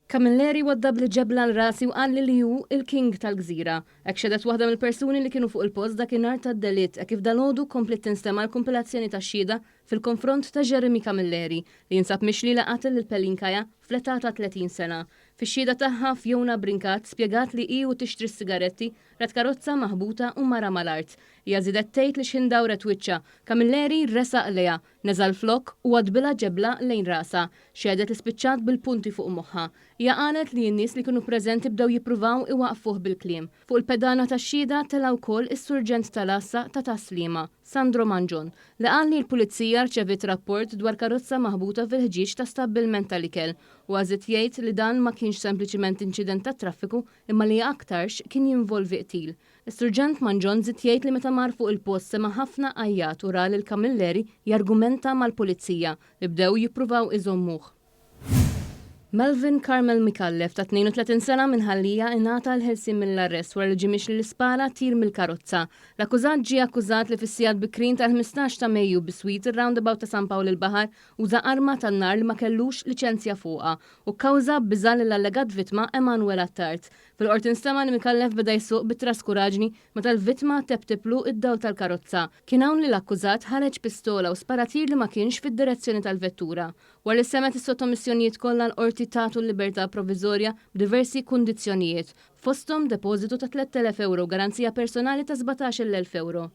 Camilleri waddabli ġebla għal rasi u qalli li hu il-king tal-gżira. Hekk xehdet waħda mill-persuni li kienu fuq il-post dakinhar tad-delitt hekk kif dalgħodu kompliet tinstema' l-kumpilazzjoni tax-xhieda fil-konfront ta' Jeremy Camilleri li jinsab mixli li qatel lil Pelin Kaya fl-età ta' 30 sena. Fix-xhieda tagħha Fiona Brincat spjegat li hi u tixtri s-sigaretti rat karozza maħbuta u mara mal-art. Hija żiedet tgħid li x'ħin dawret wiċċha, Camilleri resaq lejha, neża' l-flokk u għadbilha ġebla lejn rasha. Xehdet li spiċċat bil-punti fuq moħħha. Hija qalet li n-nies li kienu preżenti bdew jippruvaw iwaqqfuh bil-kliem. Fuq il-pedana tax-xhieda tela' wkoll is-Surġent tal-Għassa ta' Tas-Sliema, Sandro Mangion, li qal li l-Pulizija rċeviet rapport dwar karozza maħbuta fil-ħġieġ ta' stabbilment tal-ikel. Huwa żied jgħid li dan ma kienx sempliċiment inċident tat-traffiku imma li aktarx kien jinvolvi qtil. Is-Surġent Mangion żied jgħid li meta mar fuq il-post sema' ħafna għajjat u ra lil Camilleri jargumenta mal-Pulizija, li bdew jippruvaw iżommuh. Melvin Carmel Micallef ta' 32 sena minn Ħal Lija ingħata l-ħelsien mill-arrest wara li ġie mixli li spara tir mill-karozza. L-akkużat ġie akkużat li fis-sigħat bikrin tal-15 ta' Mejju biswit ir-roundabout ta' San Pawl il-Baħar uża arma tan-nar li ma kellux liċenzja fuqha u kkawża biża' lill-allegat vittma Emanuel Attard. Fil-Qorti nstema' li Micallef beda jsuq bi traskuraġni meta l-vittma teptiplu d-dawl tal-karozza. Kien hawn li l-akkużat ħareġ pistola u spara tir li ma kienx fid-direzzjoni tal-vettura. Wara li semgħet is-sottomissjonijiet kollha l-Qorti tatu l-libertà provviżorja b'diversi kundizzjonijiet, fosthom depożitu ta' 3,000 ewro u garanzija personali ta' 17,000 ewro.